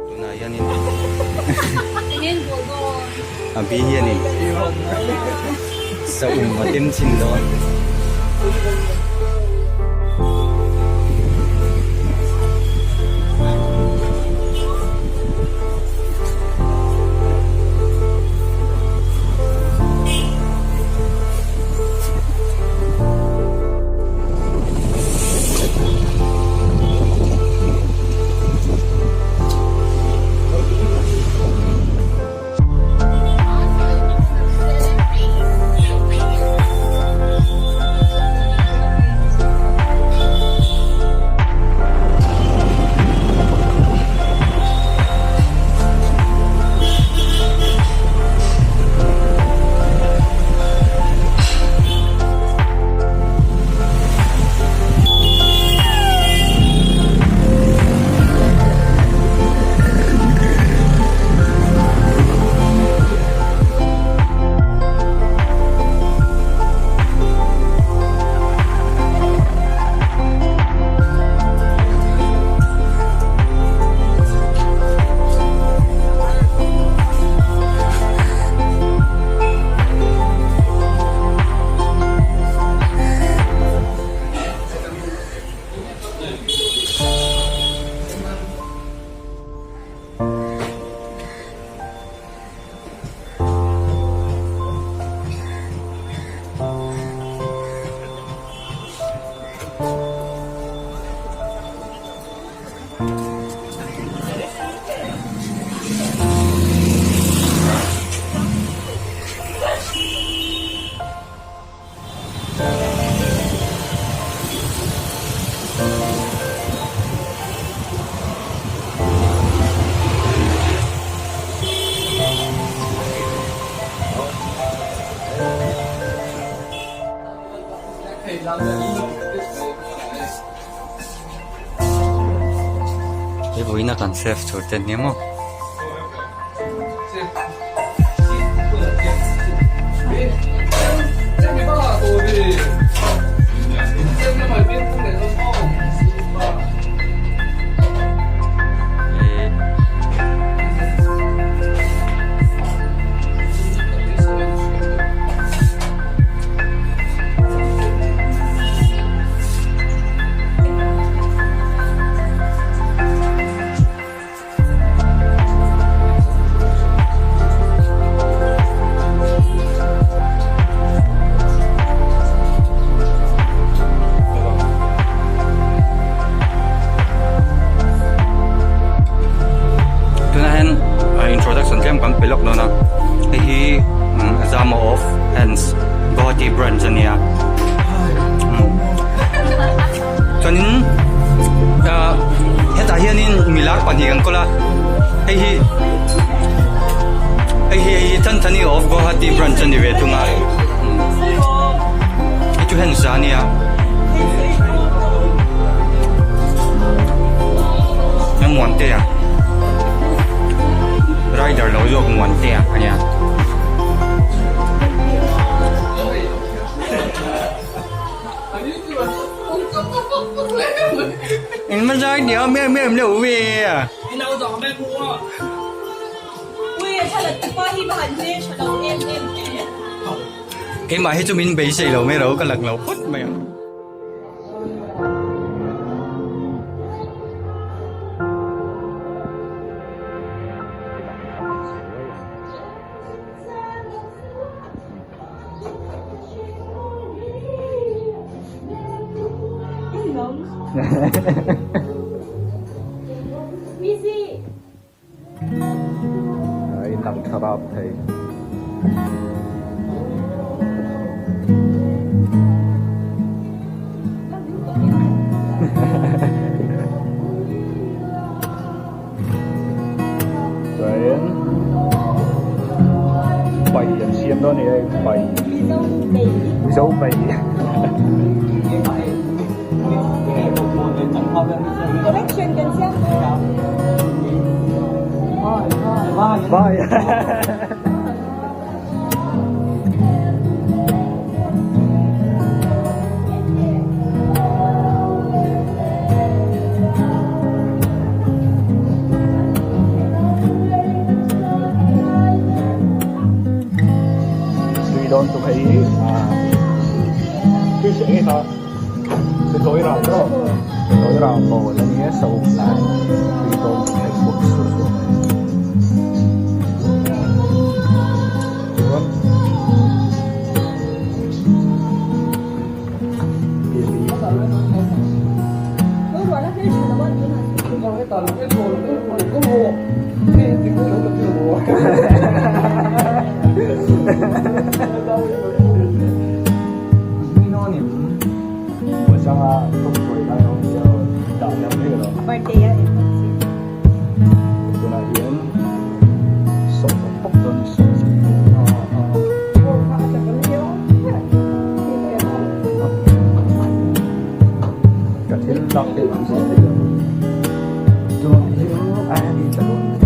Tunah hianin a bi hianin saum a tem chhin dawn. He vawiin a kan chef tur te nia maw. Tunah hian introduction tlem kan pe lawk dawn a hei hi Zama of Hands Guwahati branch a nia chuanin ah hetah hianin milar pahnih an kawl a hei hi hei hi Chanchani of Guwahati branch a ni ve thung a hei chu Hands a nia. Muantea rider lo zawk Muantea a nia. Keimah hi chu min beisei lo mai ro ka lang lo phawt mai ang. A inang tha rap thei. Chuan pai an siam dawn a ni e. Bai Mizo bai Bye. Tui dawn tum hei hi fish eng kha setawi rau tawh setawi rau pawl a nia so lai tui dawn tum hei chhuak sur sur mai chuan Ka thil lak deuh ang zawk thei lo. Tunah hian a ni ta dawn ni.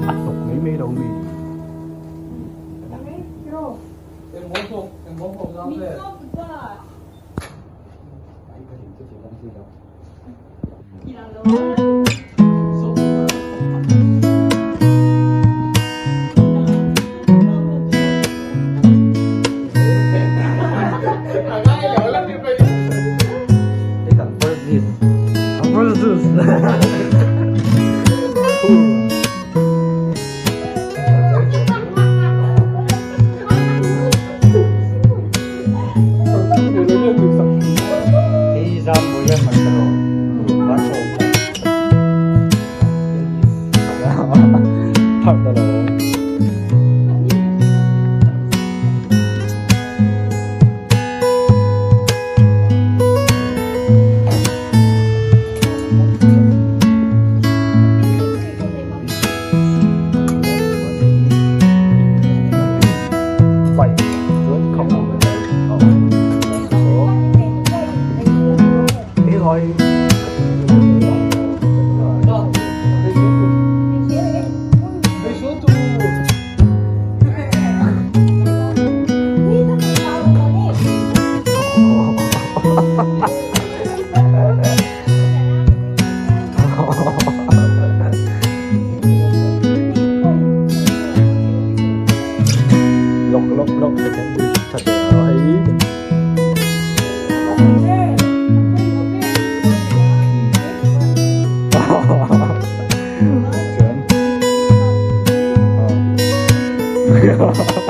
A hnawk mai mai lo mi. Ha ha.